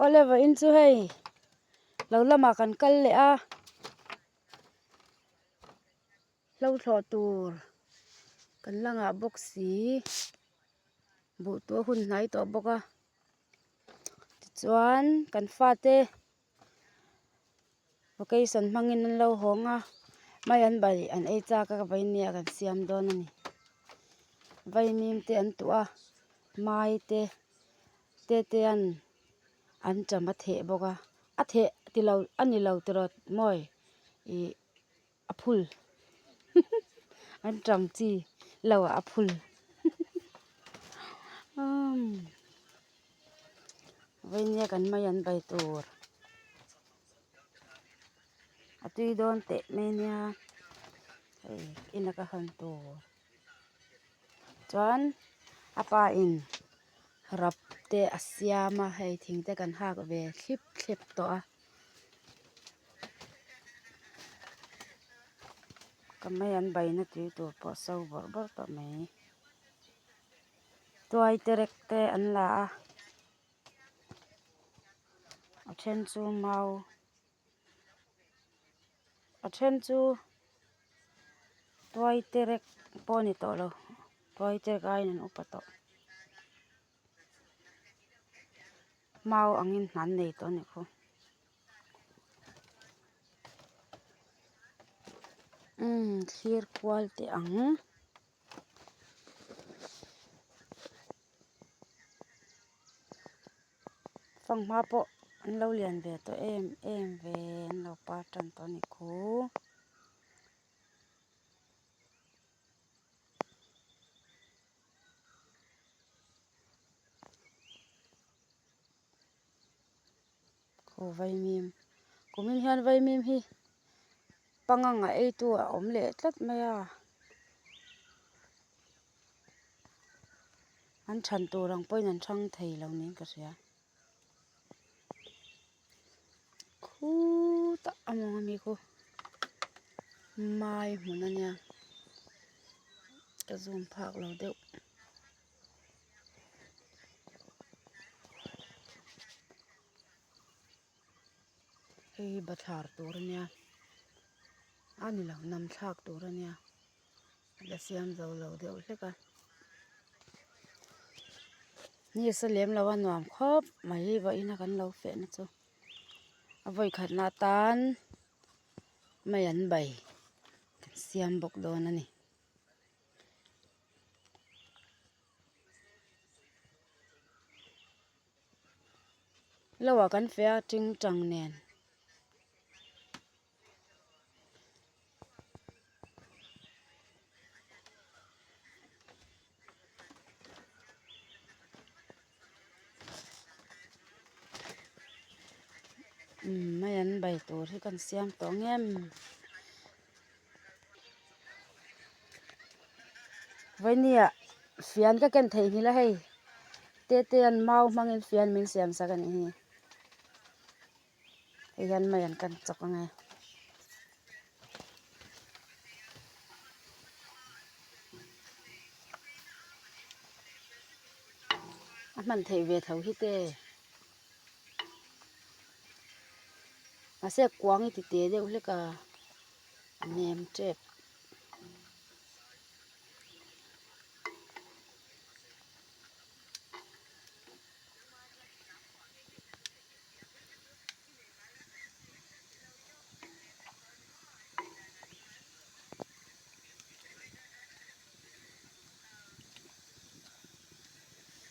Awle vawiin chu hei lo lamah kan kal leh a hlo thlawh tur kan la ngah bawk si buh tur a hun hnai tawh bawk a tichuan kan fate. Vacation hmangin an lo hawng a mai an bai an ei chak a ka vainia kan siam dawn a ni vaimim te an tuah a mai te te te an an cham a theh bawk a a theh ti lo a ni lo tiraw mawi ih a phul an cham chi lo ah a phul umm. Veinia kan mai an bai tur a tui dawn teh mai ania hei ina ka hawn tur chuan a pa in rap te a siam a hei thing te kan hak ve thlip thlep tawh a ka mai an baina tui tur pawh a so bawrh bawrh tawh mai. Tuai terek te an la a a then chu mau a then chu tuai terek pawh a ni tawh lo tuai terek aiin an upa tawh mau angin hna an nei tawh a nih khu umm thlir kual teh ang. Fanghma pawh an lo lian ve tawh em em ve an lo par tan tawh a ni khu. Aw vaimim kumin hian vaimim hi pangang a ei tu a awm leh tlat mai a an chhan tur ang pawhin an chhang thei lo niin ka hria khutah a mawng ami khu mai hmun a nia ka zoom phak lo deuh. Hei hi bathlar tur a nia a ni lo nam thlak tur a nia a la siam zo lo deuh hlek a nisa lem lo a nuam khawp mai vawiin a kan lo feh na chu a vawi khatna atan mai an bai kan siam bawk dawn a ni. Lo ah kan feh a tingtang nen. Umm mai an bai tur hi kan siam tawh ang em. Vawihnia fian ka ken theihnghilh a hei tete an mau hmangin fian min siam sak a nih hi hei hian mai an kan chawk ang e. A hman theih ve tho hi te mahse kuang hi ti te deuh hlek a. A nem tep.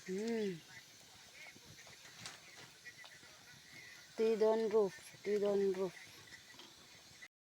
Umm tui dawn roof tui dawn roof.